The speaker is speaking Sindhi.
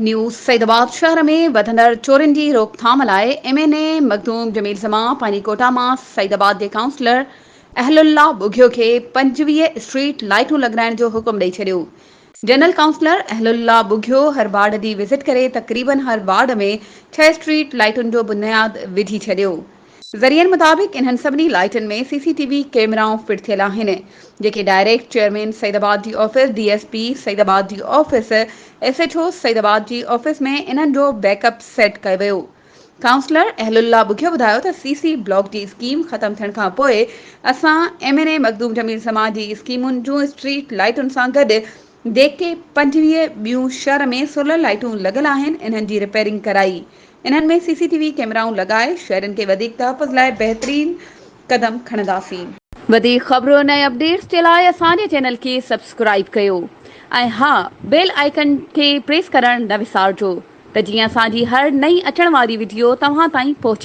نيوز سعيد آباد شهر ۾ وڌندڙ چورين جي روڪٿام لاء M N A Makhdoom Jamil Zaman پنهنجي ڪوٽا مان سعيد آباد جي ڪائونسلر اهل الله ٻگهيو کي 25 اسٽريٽ لائيٽون لڳرائڻ جو حڪم ڏئي ڇڏيو. جنرل ڪائونسلر اهل الله ٻگهيو هر وارڊ جي وزٽ ڪري تقريبن هر وارڊ ۾ ڇهه اسٽريٽ لائيٽن جو بنياد وجهي ڇڏيو. ذريعن مطابق انهن سڀني لائيٽن ۾ سي سي ٽي وي ڪئميرائون فٽ ٿيل آهن، جيڪي ڊائريڪٽ چيئرمين سعيد آباد جي office, D S P Saeed Abad جي office, S H O Saeed Abad جي آفيس ۾ انهن جو بيڪ اپ سيٽ ڪيو ويو. ڪائونسلر اهل الله ٻگهيو ٻڌايو ته سي سي بلاڪ جي اسڪيم ختم ٿيڻ کان پوء اسان M N A Makhdoom Jamil Zaman جي اسڪيمن جون اسٽريٽ لائيٽن سان گڏ جيڪي 25 ٻيون شھر ۾ سولر لائيٽون لڳل آهن انهن جي رپيئرنگ ڪرائي انهن ۾ سي سي ٽي وي ڪئميرائون لڳائي شهرين کي وڌيڪ تحفظ لاء بهترين قدم کڻنداسين. وڌيڪ خبرن ۽ اپڊيٽس جي لاء اسان جي چينل کي سبسڪرائيب ڪيو ۽ ها بيل آئيڪن کي پريس ڪرڻ نه وسارجو ته جيئن اسان جي هر نئين اچڻ واري وڊيو توهان تائين پهچي.